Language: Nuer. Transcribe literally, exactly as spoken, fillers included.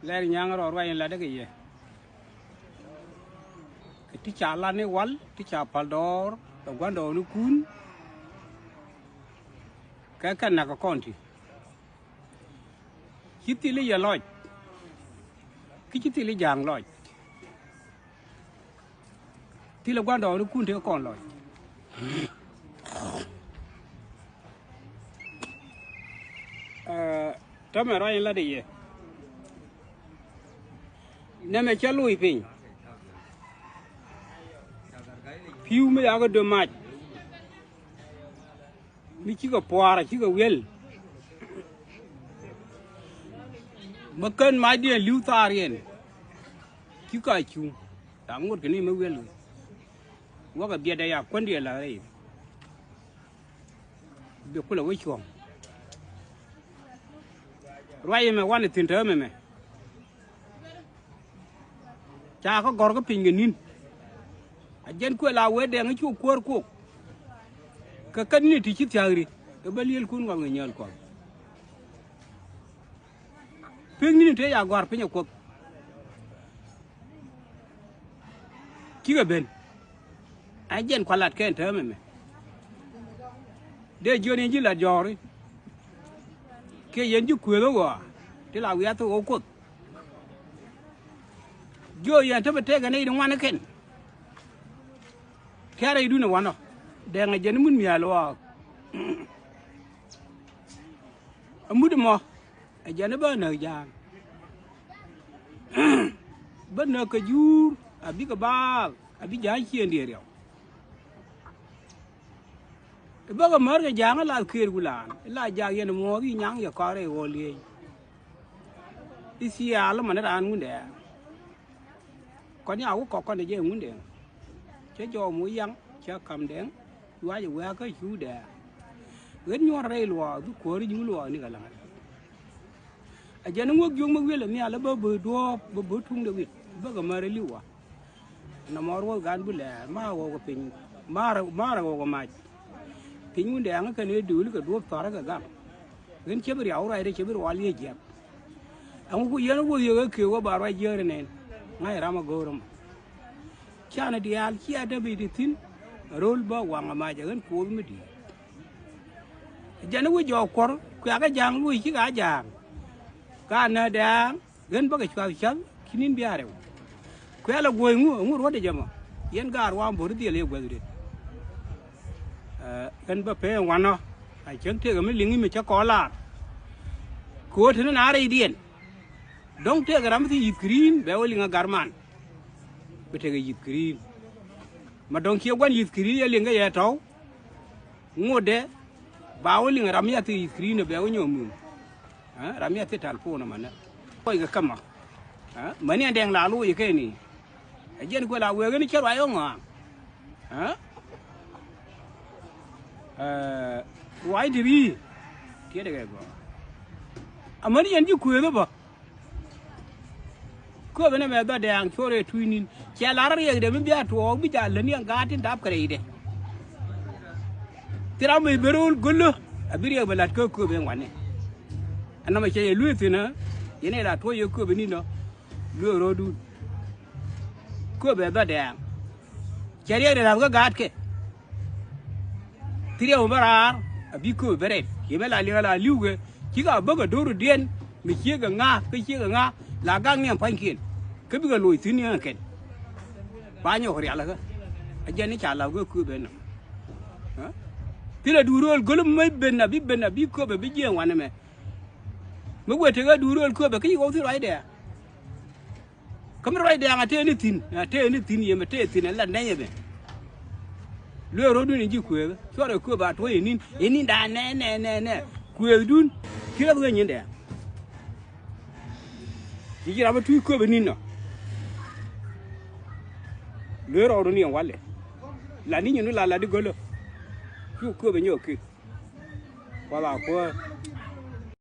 Lɛr nyaŋ rɔ ruac in latdä kɛ yɛ. Kɛ ti ca lat ni wal, ti ca pal dɔɔr kɛ gua̱ndɔɔŋnikun kɛ kɛn nak kɛ kɔn ti. Ci thil i̱ yɛ lɔc, ki ci thil i̱ ja̱a̱ŋ lɔc. Thilɛ gua̱ndɔɔŋnikun tëë kɔn lɔc. Ɛ, täämɛ ruac in latdä yɛ. Nɛmɛ cä loc piny. Pi̱w mi yakɛ döm mac. Mi cikɛ pua̱a̱r, cikɛ wi̱el. Mi kän macdiɛn li̱w thaar yɛn. Cikɛ a cuŋ. Ram ŋot kɛ ni mi wi̱el. Wäkɛ biɛtdɛ ya kuändiɛn la rɛy. Bi kulɛ wä cuɔ̱ŋ. Ruac ɛmɛ wanɛ thi̱n täämɛ mɛ. Ca kä gɔ̱r kä piny kɛ ni̱n. A jɛn kuɛ la wee dɛŋ i̱ cu kuäär kuɔk. Kɛ kä ni̱n ti ci thia̱a̱ri ɛ bä liëlkun ŋɔak ŋɛ nyääl kɔn. Piny ni̱n te ya gɔ̱a̱r piny ɛ kuɔth. Cikɛ ben. A jɛn kualat kɛn täämɛ mɛ. Dee jiön in ji̱ lat jɔɔri. Kiɛ yɛn ji̱ kuëth ɣɔaa ti la wiath ɣɔw kuoth. Jiö yɛn te bi tëëkɛ nɛy ti ŋuan kɛn. Tiarɛ idun ɛ wanɔ dɛŋ ɛ jɛn i̱ mun mia̱a̱l ɣɔaa. Amut ɛmɔ ɛ jɛn i̱ bä näk ja̱a̱ŋ. Bä näk kɛ juur a bikɛ baal a bi ja̱a̱ŋ ciëëŋdiɛn riɛw. I̱ bäkɛ mär kɛ ja̱a̱ŋ i̱ lath këër gulaan i̱ la jak yɛn muɔɔth i̱ nyaŋ yɛ kɔaarɛ i̱ ɣɔɔ liëëny. I̱ thiaal i̱ mani raan Ŋundɛɛŋ. Kɔn ya wä kɔk kɔn ɛ jɛ Ŋundɛɛŋ. Cä jɔɔm wä yaŋ cä ka̱m dɛŋ. Yuacɛ wɛ̈ɛ̈kä cuudɛ. Ɣän nyuɔ̱ɔ̱r rɛy luɔɔk bi kuäär i̱ nyuur luɔɔk nikɛ la̱ŋ. A jɛn i̱ ŋuɔ̱k jiök mi wi̱el ɛ nhial i̱ bä bä duɔ̱ɔ̱p bä bä tuŋdɛ wi̱c bäkɛ mär i̱ li̱w wa. Nɔmɔ ruɔth gan bi lɛɛr ma̱a̱ ɣɔw kɛ piny. Ma̱a̱ rɛ ɣɔw kɛ mac. Piny wundɛ aŋä kɛn ëë duëël kɛ duɔ̱ɔ̱p thɔ̱rä kɛ gam. Ɣän cä bi riaw ruacdɛ cä bi rual yee jiɛk. Ɛŋu ku yɛn wä yek ɛ kek wä ba ruac jiääri nɛn. Ŋa̱c ram a go̱o̱r ɛmɔ. Canɛ diaal cia däbi ti thi̱n. Ro̱l bä waŋ a mac ɛ ɣän kuoth mi di̱i̱t. Jɛn i̱ wi̱c jɔɔk kuɔr kuiakä ja̱a̱ŋ luc cikɛ a ja̱a̱ŋ. Ka näätdɛ ɣän bäkɛ cuath cäth ci ni̱n bia rɛw. Kuɛ lɛ guɔ̱c ŋu ɛŋu ruɔ̱tdɛ jɛ mɔ. Yɛn gaat ruaam bo̱r i̱ dhiɛl yɛ guäthdiɛn. Ɛ, ɣän bä pee wanɔ a cäŋ tëëkɛ mi liŋ i̱ mi cä kɔn laar. Kɛ ɣöö te ni na rɛydiɛn. Dɔ̱ŋ tëëkɛ ram mi thi yi̱th kɛ ri̱i̱n bɛ wä liŋ a garman. Bi tekɛ yi̱th kɛ ri̱i̱n. Ma dɔ̱ŋ ciɛ gua̱n yi̱th kɛ ri̱i̱n yɛ liŋ kä yɛ tɔ̱w. Ŋotdɛ ba wä liŋ ram mi a thi yi̱th kɛ ri̱i̱n bɛ wä nyɔk mum. Ɛ, ram mi a thi tal puun ɛmɛnɛ. Kɔc kɛ kämä. Ɛ, mäni ɛn dɛŋ la loc kɛn i̱. Ɛ jɛn kuɛ la wëë ɣän cä ruac ɣä ŋɔaŋ. Ɛ, ɛ, ruac ti ri̱i̱. Tiɛt kɛ gɔaa. Amäni yɛn ji̱ kuëëth ɛ bä. Kööbɛ nɛmɛ dhɔ̱dɛ aŋ cuɔr ëë tui̱c ni̱n. Cɛ lar riɛkdɛ mi bia tuɔɔk bi ca lätni aŋ gaat tin dap kɛ rɛydɛ. Thil ram mi ben ro̱o̱l go̱lä a bi riɛk bɛ la̱t kä kööbɛ ɛn wanɛ. Ɛn nɔmɔ cɛ yɛ lueeth thi̱n ɛ yɛn ɛ la tuɔ̱c yɛ kööbɛ ni̱n ɔ. Lueeth ro̱o̱dun. Kööbɛ dhɔ̱dɛ aŋ. Cɛ riɛkdɛ la̱th kä gaatkɛ. Thiriɛw bä raar a bi kööbɛ bä rɛt yɛ mɛ la liŋ a la li̱wkɛ. Cikɛ a bäkɛ do̱r diɛn mi ciekɛ ŋa kä ciekɛ ŋa. La gak niɛm pa̱nykiɛn kä bikɛ loc thi̱n niɛŋ kɛn. Ba nyɔk rialikä. A jɛn ni ca la̱th kä kööbɛ nɔm. Thilɛ duur ɣöl go̱l mi ben a bi ben a bi kööbɛ bi jiɛɛŋ wanɛ mɛ. Mi wëë tekɛ duur ɣöl kööbɛ kä ci ɣɔw thi̱n ruacdɛ. Kä mi ruacdɛ aŋ a tëë ni thi̱n a tëë ni thi̱n yɛ mɛ tëë thi̱n ɛ la nɛy ɛmɛ. Luee ro̱dun in ji̱ kuëëk cuɔrɛ kööbɛ a tuɔ̱c ɛ ni̱n ɛ ni̱n da̱a̱n nɛ nɛ nɛ nɛ. Kuëëkdun ci rɛth wee nyin dɛ̈ɛ̈ŋ. Ci ji̱ ram ɛ tuc kööbɛ ni̱n nɔ. Luee rɔɔdun yɛn walɛ. La ni̱n nyin la la di gölä. Cu kööbɛ nyɔk ki̱. Kuath a kuäär.